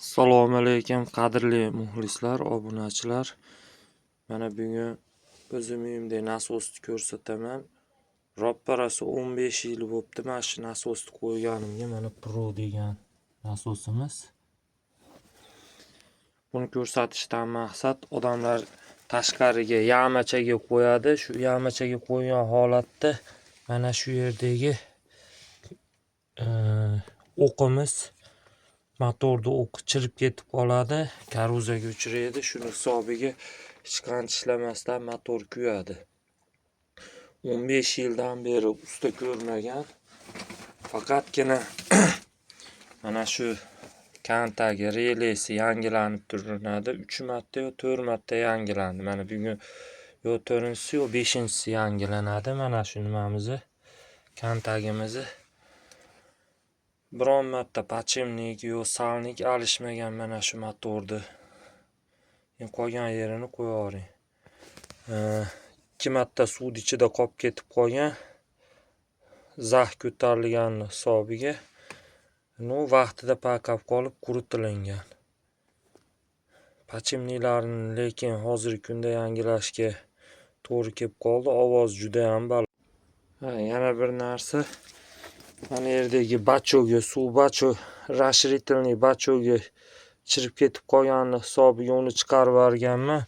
Assalomu alaykum qadrli muxlislar, obunachilar. Mana bugun o'zim uyimda nasosni ko'rsataman. Roppa-rosa 15 yil bo'pti mana shu nasosni qo'yganimga. Mana Pro degan nasosimiz. Buni ko'rsatishdan maqsad odamlar tashqariga yamachaga qo'yadi. Shu yamachaga qo'ygan holatda mana shu yerdagi o'qimiz motorda o'qi chirib ketib qoladi, korroziyaga uchraydi. Shuni hisobiga hech qancha ishlamasdan motor kuyadi. 15 yildan beri usta ko'rmagan. Faqatgina mana shu kantagi relesi yangilanib turiladi. 3 marta yo 4 marta yangilandi. Mana bugun yo 4-chisi yo 5-chisi yangilanadi. Mana shu nimamizni, kantagimizni biron marta pachimnik yo salnik alishmagan mana shu motorni. Endi qolgan yerini qo'yavering. 2 marta suvni ichida qolib ketib qolgan. Zax ko'tarilgani hisobiga no vaqtida paqab qolib quritilingan. Pachimniklarni lekin hozirgi kunda yangilashga to'g'ri kelib qoldi. Ovoz juda ham baland. Ha, yana bir narsa, mana yerdagi bachoga, suv bacho, расширительный bachoga chirib ketib qolganini hisobiga uni chiqarib yuborganman.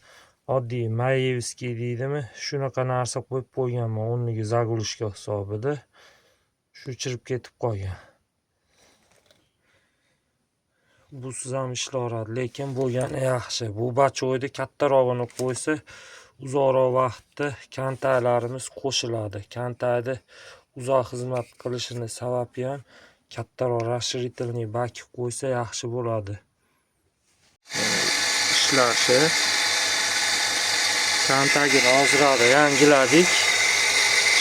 Oddiy Maevskiy deydimi, shunaqa narsa qo'yib qo'yganman o'rniga заглушка hisobida. Shu chirib ketib qolgan. Busiz ham ishlayveradi, lekin bo'lgani yaxshi. Bu bachoyni kattarog'ini qo'ysa, uzoqroq vaqtda kontaklarimiz qo'shiladi. Kontakni uzoq xizmat qilishini sababi ham kattaroq расширительный bak qo'ysa yaxshi bo'ladi. Ishlashi. Kontagini hozirada yangiladik.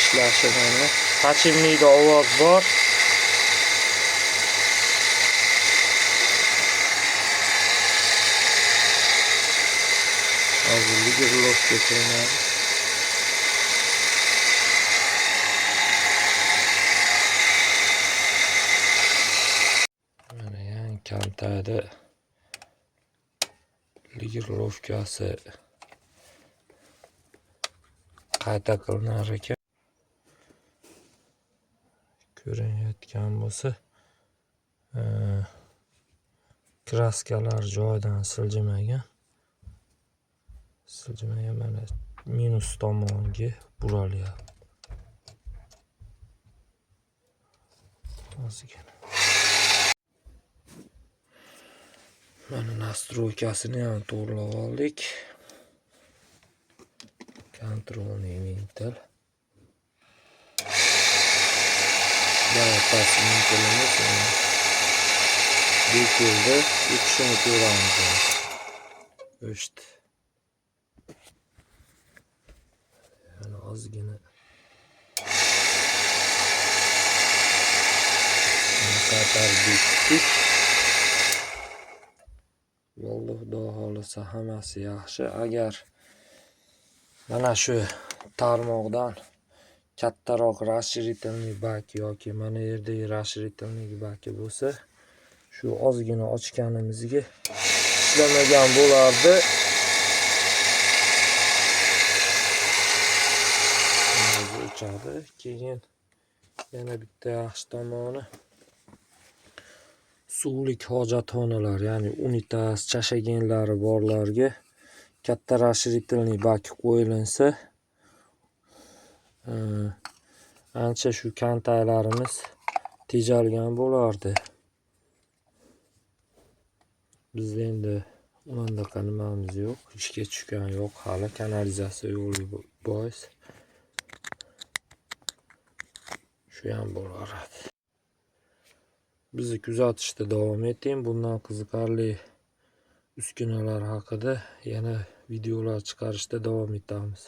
Ishlashi mana. Pachimlikda ovoz bor. Hozir ligerlovka qilinadi. Mana yangi kontakda ligerlovkasi qayta qilinar ekan. Ko'rinayotgan bo'lsa, kraskalar joyidan siljimagan. Siljimagan, mana minus tomonga buralyapti. Ozgina. Mana nastroykasini ham to'g'rilab oldik. Kontrolniy vintil. Past vintilimiz bekildi. O'chishini ko'ramiz. O'chdi. Yana ozgina qaytarib bekitdik. Bo'ldi, xudo xohlasa hammasi yaxshi. Agar mana shu tarmoqdan kattaroq расширительный bak yoki mana yerdagi расширительный baki bo'lsa, shu ozgina ochganimizga ishlamagan bo'lardi. O'chadi. Keyin yana bitta yaxshi tomoni suvlik hojatxonalar, ya'ni unitaz, chashagenlari borlarga katta расширительный bak qo'yilinsa, ancha shu kontaklarimiz tejalgan bo'lardi. Bizda endi unaqa nimamiz yo'q, ishga tushgan yo'q hali, kanalizatsiya yo'qligi bois. Shu ham bo'laveradi. Bizni kuzatishda davom eting. Bundan qiziqarli uskunalar haqida yana videolar chiqarishda davom etamiz.